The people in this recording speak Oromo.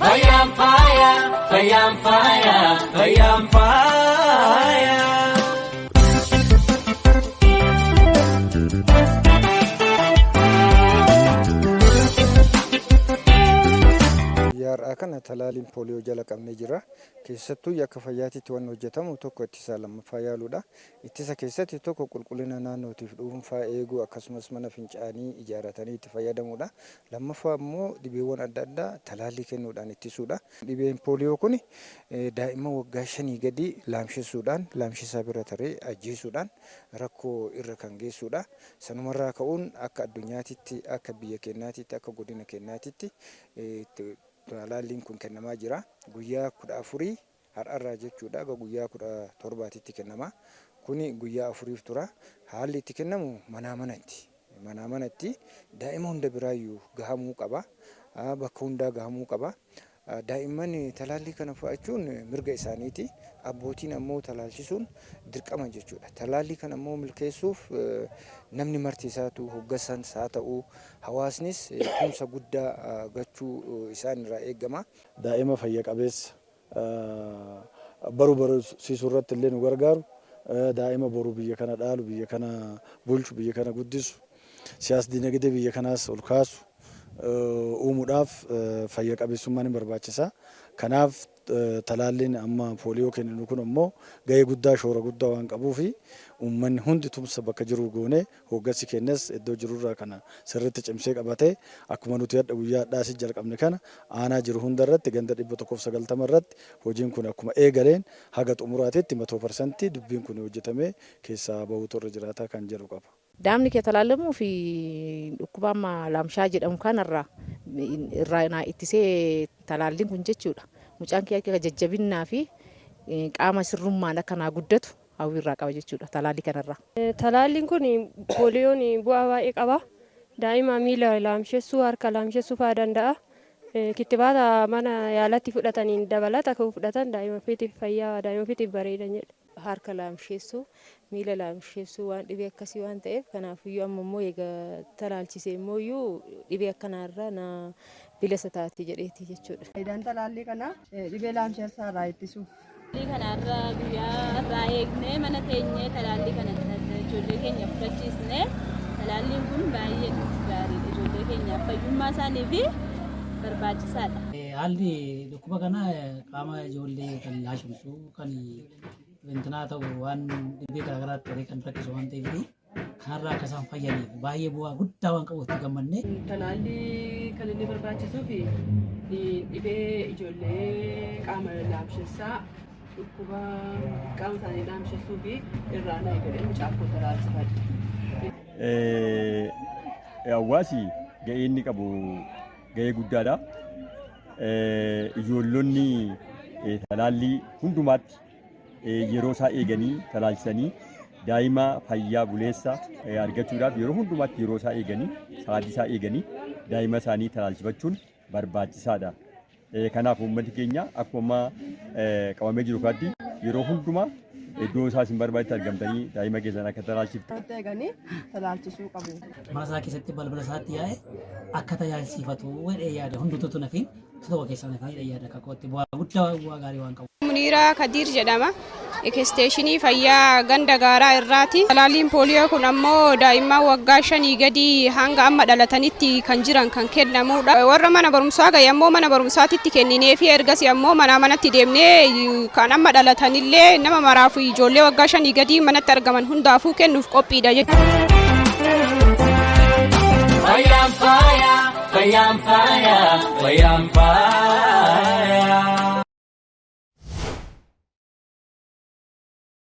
Fayyaan faaya, fayyaan faaya, fayyaan faaya. Guyyaa har'aa kana talaaliin pooliyoo jala qabnee jira. Keessattuu yakka fayyaatitti waan hojjetamu tokko ittisa, lammaffaa yaaluudha. Ittisa keessatti tokko qulqullina naannootiif dhuunfaa eeguu, akkasumas mana fincaanii ijaarratanii itti fayyadamuudha. Lammaffaa immoo dhibeewwan adda addaa talaallii kennuudhaan ittisuudha. Dhibeen pooliyoo kun daa'imman waggaa 5 gadi laamshessuudhaan, laamsheessaa bira taree ajjeesuudhaan rakkoo irra kan geessuudha. Sanumarraa ka'uun akka addunyaatitti, akka biyya keenyaatitti, akka godina keenyaatitti talaalliin kun kennamaa jira. Guyyaa 14 har'arraa jechuudha. Guyyaa 17tti kennama. Kuni guyyaa 4f tura. Haalli itti kennamu manaa manatti. Manaa manatti daa'ima hunda biraayyuu gahamuu qaba. Bakka hundaa gahamuu qaba. Daa'imman talaallii kana fudhachuun mirga isaaniiti. Abbootiin ammoo talaalchisuun dirqama jechuudha. Talaallii kana ammoo milkeessuuf namni marti isaatu hoggansas haa ta'u, hawaasnis tumsa guddaa gachuu isaan irraa eegama. Daa'ima fayya qabeessa baru barsiisuu irratti illee nu gargaaru, daa'ima boru biyya kana dhaalu, biyya kana bulchu, biyya kana guddisu, siyaas dinagdee biyya kanaas ol kaasu uumuudhaaf fayya qabeessummaan ni barbaachisa. Kanaaf talaalliin amma pooliyoo kenninu kun immoo gahee guddaa, shoora guddaa waan qabuufi uummanni hundi tumsa bakka jiru goone, hoggansi kennes iddoo jirurraa kana sirriitti cimsee qabatee, akkuma nuti hadha guyyaa hadhaas jalqabne kana aanaa jiru hunda irratti, ganda 190 irratti hojiin kun akkuma eegaleen haga xumuraatitti 100% dubbiin kun hojjetamee keessaa bahuutu irra jiraata kan jedhu qaba. Daa'imni kee talaalamuu fi dhukkuba amma laamshaa jedhamu kanarraa irraa naa ittisee talaalliin kun jechuudha. Mucaan kee akka jajjabinnaa fi qaama sirrummaan akka naa guddatu hawwii irraa qaba jechuudha talaallii kanarraa. Talaalliin kun pooliyoon bu'aa baay'ee qaba. Daa'ima miila laamshessuu, harka laamshessuu fa'aa danda'a. Kittibaata mana yaalatti fudhataniin dabalata kan fudhatan daa'ima ofiitiif fayyaa daa'ima ofiitiif bareedan jedha. Harka laamsheessuu, miila laamsheessuu, waan dhibee akkasii waan ta'eef, kanaafiyyuu amma immoo egaa talaalchisee immoo dhibee akkanaarraa na bilisa taati jedheeti jechuudha. Faayidaan talaallii kanaa dhibee laamsheessaa irraa ittisuuf. Talaallii kanarraa guyyaa irraa eegnee mana teenyee talaallii kana ijoollee keenya fudhachiisnee, talaalliin kun baay'ee nuuf gaariidha, ijoollee keenyaaf fayyummaa isaanii fi barbaachisaadha. Haalli dhukkuba kanaa qaama ijoollee kan laashimsu, kan intinaa ta'u, waan dhibee garaagaraatti ta'ee kan rakkisu waan ta'eef, kanarraa akka isaan fayyaniif baay'ee bu'aa guddaa waan qabuuf itti gammanne. Talaallii kan inni barbaachisuu fi dhibee ijoollee qaama laamshessaa, dhukkuba qaama isaanii laamshessuu fi irraa na eegalee mucaa koo talaalchifadhe. Hawaasi ga'ee inni qabu ga'ee guddaadha. Ijoollonni talaallii hundumaatti yeroo isaa eeganii talaalchisanii daa'ima fayyaa buleessa argachuudhaaf yeroo hundumaatti yeroo isaa eeganii, sa'aatii isaa eeganii daa'ima isaanii talaalchifachuun barbaachisaadha. Kanaaf uummanni keenya akkuma qabamee jiru kanatti yeroo hundumaa iddoo isaa isin barbaachitti argamtanii daa'ima keessan akka talaalchiftan. Eeganii talaalchisuu qabu. Mana isaa keessatti balbala isaatti yaa'e akka tajaajilsiifatu jedhee yaada, hundumtuutu nafiin tokko keessaa nafin jedhee yaada, kakootti bu'aa guddaa, bu'aa gaarii waan qabu. Muniiraa Kadiir jedhama. Eksteeshinii fayyaa ganda gaaraa irraati. Talaalliin pooliyoo kun ammoo daa'imman waggaa 5 gadi hanga amma dhalatanitti kan jiran kan kennamudha. Warra mana barumsaa gahe ammoo mana barumsaatitti kenninee fi ergasii ammoo manaa manatti deemnee kan amma dhalatanillee nama maraafuu ijoollee waggaa 5 gadi manatti argaman hundaafuu kennuuf qophiidha jechuudha. Fayyaan faaya, fayyaan faaya, fayyaan faaya.